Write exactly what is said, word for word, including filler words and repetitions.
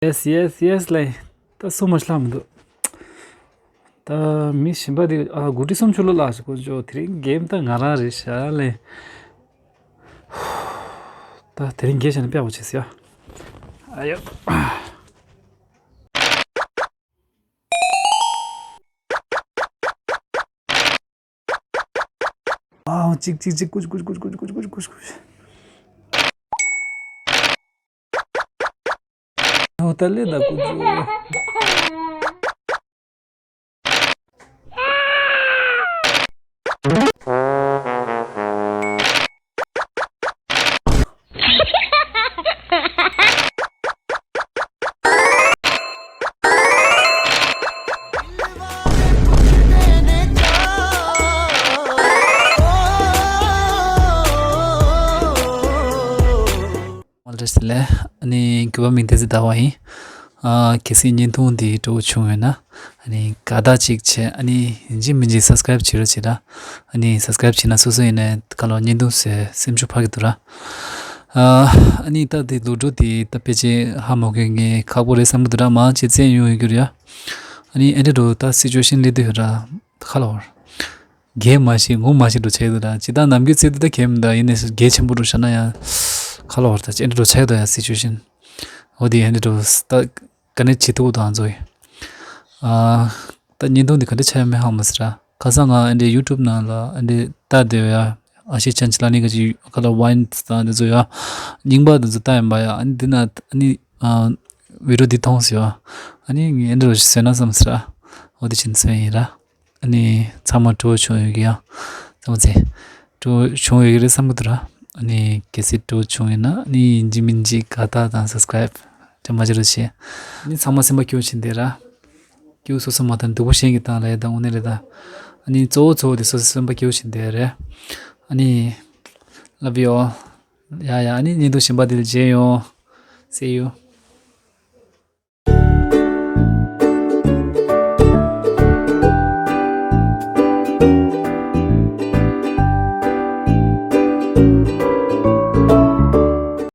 Yes, yes, yes. ལེ། ད་སུ་མ་ཤི་ལ་མི་འདུག་ད་མི་གཞན་པ་དེ་ཨ་གུ་ཏི་སུམ་ཅུ་ལོ་ལ་ཞིག་གོ་ཅོ། དེ་རིང་གེམ་ད་ང་རང་རེད་ཤག་ལེ། ད་དེ་རིང་རྒྱལ་བྱས་ན་དཔེ་བ་བྱེད་ཟེར་ཡ། ཨ་ཡོ། ཨའོ། གཅིག་གཅིག་གཅིག་ཀུ་ཀུ་ཀུ། ཨའོ། ད་ལེ་ད་ཀུ་ཀུ། མ་ལ་སི་ལེ། ཨ་ནི་གུས་པ་མིང་བསྟན་འཛིན་ཟླ་བ་ཡིན། ཨ་གལ་སྲིད་བརྙན་ཐུང་འདི་སྤྲོ་བོ་བྱུང་ཡོད་ན། ཨ་ནི་དགའ་རྟགས་གཅིག་བྱས། ཨ་ནི་ཡིན་གཅིག་མིན་གཅིག་སབ་སི་ཀ་རེབ་བྱེད་རོགས་བྱེད་ད། ཨ་ནི་སབ་སི་ཀ་རེབ་བྱེད་ན་སོ་སོ་ཡིན་ནའི་ཁ་ལོ་བརྙན་ཐུང་བཟོས་སེམས་ཤུགས་འཕར་གི་འདུག་ར། ཨ་ཨ་ནི་ད་དེ་ལོ་འགྲོ་དེ་ད་ཕལ་ཆེར་ཧ་མ་གོ་ངས་ཁག་པོ་རེད་བསམ་གི་འདུག་ར། མ་བྱེད་བཙན་ཡོང་ཡོད་གི་རེད་ཡ། ཨ་ནི་ཨེ་འདྲ་འགྲོ་ད་སི་ཅུ་ཨེ་ཤན་སླེབས་དུས་ར་ཁ་ལོ་བར། གས་མ་ཤེས་ངོ་མ་ཤེས་འགྲོ་ཆགས་འདུག་ད། ཇི་ལྟར་ནམ་རྒྱུན་ཚེ་འདི་ད་གས་མི་འདུག་ཡིན་ནའི་གས་ཆེན་པོ་འགྲོ་བྱ་ན་ཡང་ཁ་ལོ་བར་ད་ཅི་འདྲ་འགྲོ་ཆགས་འདུག་ཡ་སི་ཅུ་ཨེ་ཤན། འོ་དེ་ཡང་འདི་འགྲོ་ད་ག་ནས་བྱེད་ཐུབ་དང་ཚོ་ཡི། ཨ་ད་བརྙན་ཐུང་འདི་ག་འདྲ་ཆགས་ཡོད་མེད་ཧ་མ་ཟེར་ར། ཁ་སང་ང་འདི་ཡུ་ཊུབ་ནང་ལ་འདི་ལྟ་བསྡད་ཡ། ཨ་ཤེ་ཅན་ཅི་ལ་ནི་ག་ཅི་ཁ་ལ་ཝའིན་དང་འདི་ཚོ་ཡ། རྙིང་པ་འདི་ཚོ་ལྟ་ཡིན་པ་ཡ། ཨ་ནི་འདི་ན་ཨ་ནི་ཨ་བི་ཌི་ཡོ་འདི་མཐོང་ཟེར་བ། ཨ་ནི་ངས་འདི་འགྲོ་ཞིག་བཟོས་ན་བསམ་ཟེར་ར། འོ་དེ་བྱིན་ཚོད་ཡིན་ར། ཨ་ནི་ཚང་མ་སྤྲོ་བོ་བྱུང་ཡོད་ཀྱི་ཡ། ཚང་མ་ཚེ་སྤྲོ་བོ་བྱུང་ཡོད་ཀྱི་རེད་བསམ་གི་འདུག་ར། ཨ་ནི་གལ་སྲིད་སྤྲོ་བོ་བྱུང་ཡོད་ན་ཨ་ནི་ཡིན་གཅིག་མིན་གཅིག་དགའ་རྟགས་དང་སབ་སི་ཀ་རེབ་ཅང་མ་བྱེད་རོགས་བྱེད། ཨ་ནི་ཚང་མ་སེམས་པ་སྐྱིད་པོ་བྱེད་འདི་ར། སྐྱིད་པོ་སོ་སོ་མ་དང་སྡུག་པོ་གཞན་གྱི་སྟེང་ལ་ཡ་དང་དངོས་གནས་རེད་ད། ཨ་ནི་གཙོ་བོ་གཙོ་བོ་དེ་སོ་སོ་སེམས་པ་སྐྱིད་པོ་བྱེད་འདི་རེད། ཨ་ནི་love you all. ཡ་ཡ། ཨ་ནི་བརྙན་ཐུང་གཞན་པ་དེ་ལ་མཇལ་ཡོང་། See you.